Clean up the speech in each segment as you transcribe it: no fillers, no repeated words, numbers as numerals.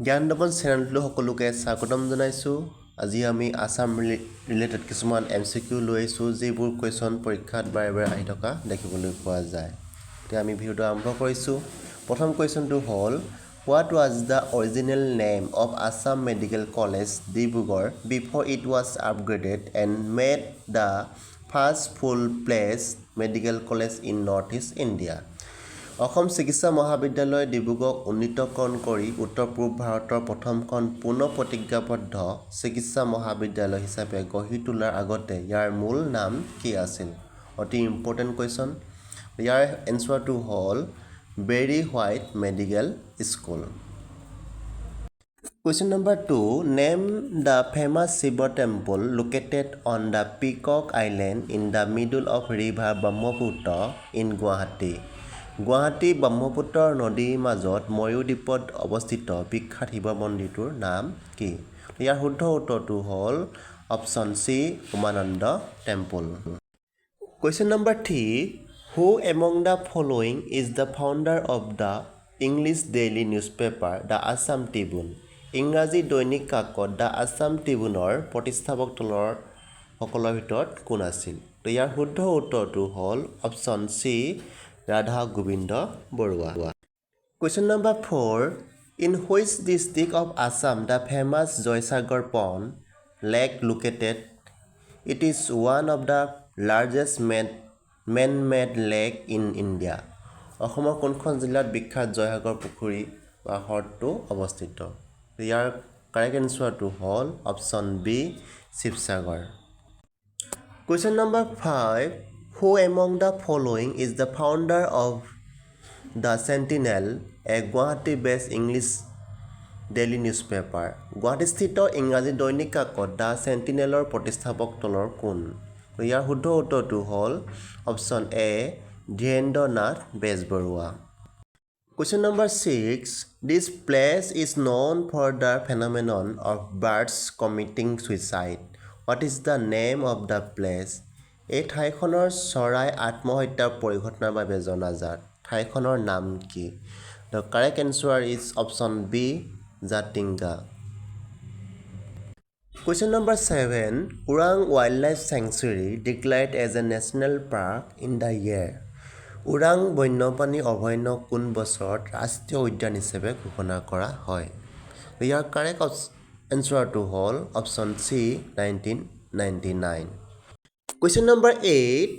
জ্ঞান দৰ্পণ চেনেলটোলৈ সকলোকে স্বাগতম জনাইছোঁ। আজি আমি আছাম ৰিলেটেড কিছুমান এমচিকিউ লৈ আহিছোঁ, যিবোৰ কুৱেশ্যন পৰীক্ষাত বাৰে বাৰে আহি থকা দেখিবলৈ পোৱা যায়। এতিয়া আমি ভিডিঅ'টো আৰম্ভ কৰিছোঁ। প্ৰথম কুৱেশ্যনটো হ'ল, What was the original name of Assam Medical College, Dibrugarh, before it was upgraded and made the first full fledged medical college in North East India? Assam চিকিৎসা মহাবিদ্যালয় ডিব্ৰুগড়ক উন্নীতকৰণ কৰি উত্তৰ পূব ভাৰতৰ প্ৰথমখন পূৰ্ণ প্ৰতিজ্ঞাবদ্ধ চিকিৎসা মহাবিদ্যালয় হিচাপে গঢ়ি তোলাৰ আগতে ইয়াৰ মূল নাম কি আছিল? অতি ইম্পৰ্টেণ্ট কুৱেশ্যন। ইয়াৰ এনচাৰটো হ'ল Barry white medical school. Question number 2. Name the famous Shiva temple located on the Peacock Island in the middle of river Brahmaputra in Guwahati. Guwahati Brahmaputra নদীৰ মাজত ময়ূৰ দ্বীপত অৱস্থিত বিখ্যাত শিৱ মন্দিৰটোৰ নাম কি? ইয়াৰ শুদ্ধ উত্তৰটো হ'ল option C, Umananda temple. Question number 3. Who among the following is the founder of the English daily newspaper, The Assam Tribune? ইংৰাজী দৈনিক কাকত the Assam ট্ৰিবিউনৰ প্ৰতিষ্ঠাপক তলৰ সকলৰ ভিতৰত কোন আছিল? তো ইয়াৰ শুদ্ধ উত্তৰটো হ'ল option C, Radha Gobind Barua. Question number 4. In which district of Assam the famous Joysagar pond lake located? It is one of the largest man made lake in India. অসমৰ কোনখন জিলাত বিখ্যাত জয়সাগৰ পুখুৰী বা হ্ৰদটো অৱস্থিত? ইয়াৰ কাৰেক্ট এনচাৰটো হ'ল option B, Sivasagar. Question number 5. Who among the following is the founder of The Sentinel, a Guwahati based English daily newspaper? গুৱাহাটীস্থিত ইংৰাজী দৈনিক কাকত the চেণ্টিনেলৰ প্ৰতিষ্ঠাপক তলৰ কোন? ইয়াৰ শুদ্ধ উত্তৰটো হ'ল option A, Dhirendra Nath Bezbaroa. Question number 6. This place is known for the phenomenon of birds committing suicide. What is the name of the place? এই ঠাইখনৰ চৰাই আত্মহত্যাৰ পৰিঘটনাৰ বাবে জনাজাত। ঠাইখনৰ নাম কি? The correct answer is option B, Jatinga. Question number 7. Orang Wildlife Sanctuary declared as a national park in the year? Orang বন্যপ্ৰাণী অভয়াৰণ্য কোন বছৰত ৰাষ্ট্ৰীয় উদ্যান হিচাপে ঘোষণা কৰা হয়? ইয়াৰ কাৰেক্ট এনচাৰটো হ'ল option C, 1999. Question number 8.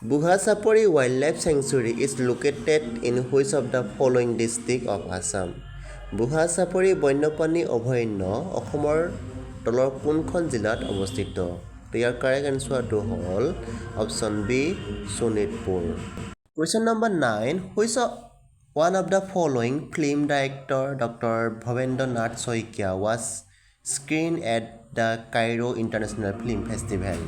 Burha Chapori Wildlife Sanctuary is located in which of the following district of Assam? Burha Chapori বন্যপ্ৰাণী অভয়াৰণ্য অসমৰ তলৰ কোনখন জিলাত অৱস্থিত? ইয়াৰ কাৰেক্ট এনচাৰটো হ'ল option B, Sonitpur. Question number 9. Which one of the following film director, Doctor Bhabendra Nath Saikia, was screen at the Cairo International Film Festival?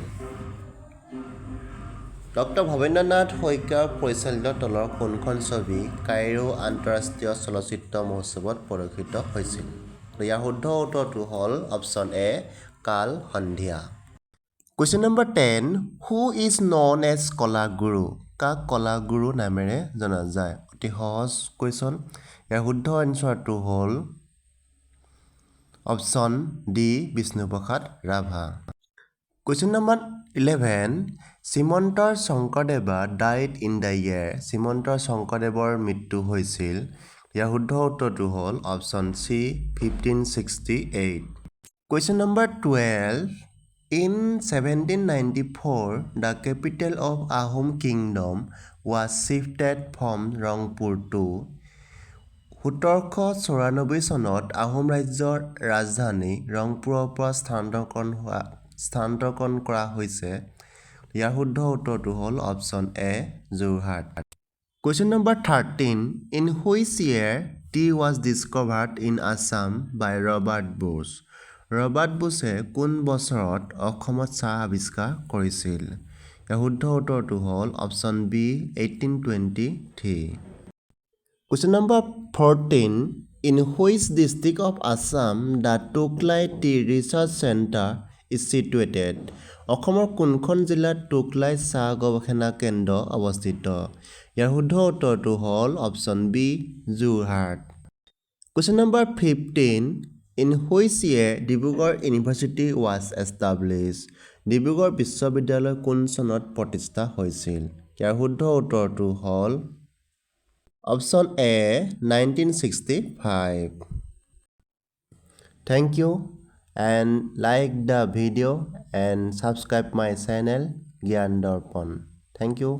Doctor Bhabendranath শইকীয়াৰ পৰিচালিত তলৰ কোনখন ছবি কাইৰো আন্তঃৰাষ্ট্ৰীয় চলচ্চিত্ৰ মহোৎসৱত প্ৰদৰ্শিত হৈছিল? ইয়াৰ শুদ্ধ উত্তৰটো হ'ল অপশ্যন এ, কাল সন্ধিয়া। Question number 10. Who is known as Kalaguru? কাক কলাগুৰু নামেৰে জনা যায়? অতি সহজ কুৱেশ্যন। ইয়াৰ শুদ্ধ এনচাৰটো হ'ল option D, Bishnuprasad Rabha. Question number 11. Srimanta Sankardeva died in the year? Srimanta শংকৰদেৱৰ মৃত্যু হৈছিল? ইয়াৰ শুদ্ধ উত্তৰটো হ'ল option C, 1568. Question number 12. In 1794, the capital of Ahom kingdom was shifted from Rangpur to? 1794 চনত আহোম ৰাজ্যৰ ৰাজধানী ৰংপুৰৰ পৰা স্থানান্তৰকৰণ কৰা হৈছে। ইয়াৰ শুদ্ধ উত্তৰটো হ'ল option A, Jorhat. Question number 13. In which year tea was discovered in Assam by Robert Bruce? Robert ব্ৰুছে কোন বছৰত অসমত চাহ আৱিষ্কাৰ কৰিছিল? ইয়াৰ শুদ্ধ উত্তৰটো হ'ল option B, 1823. Question number 14. In which district of Assam the Tocklai Tea Research Centre is situated? অসমৰ কোনখন জিলাত টোকলাই চাহ গৱেষণা কেন্দ্ৰ অৱস্থিত? ইয়াৰ শুদ্ধ উত্তৰটো হ'ল option B, Jorhat. Question number 15. In which year Dibrugarh University was established? Dibrugarh বিশ্ববিদ্যালয় কোন চনত প্ৰতিষ্ঠা হৈছিল? ইয়াৰ শুদ্ধ উত্তৰটো হ'ল option A, 1965. Thank you and like the video and subscribe my channel Gyan Darpan. Thank you.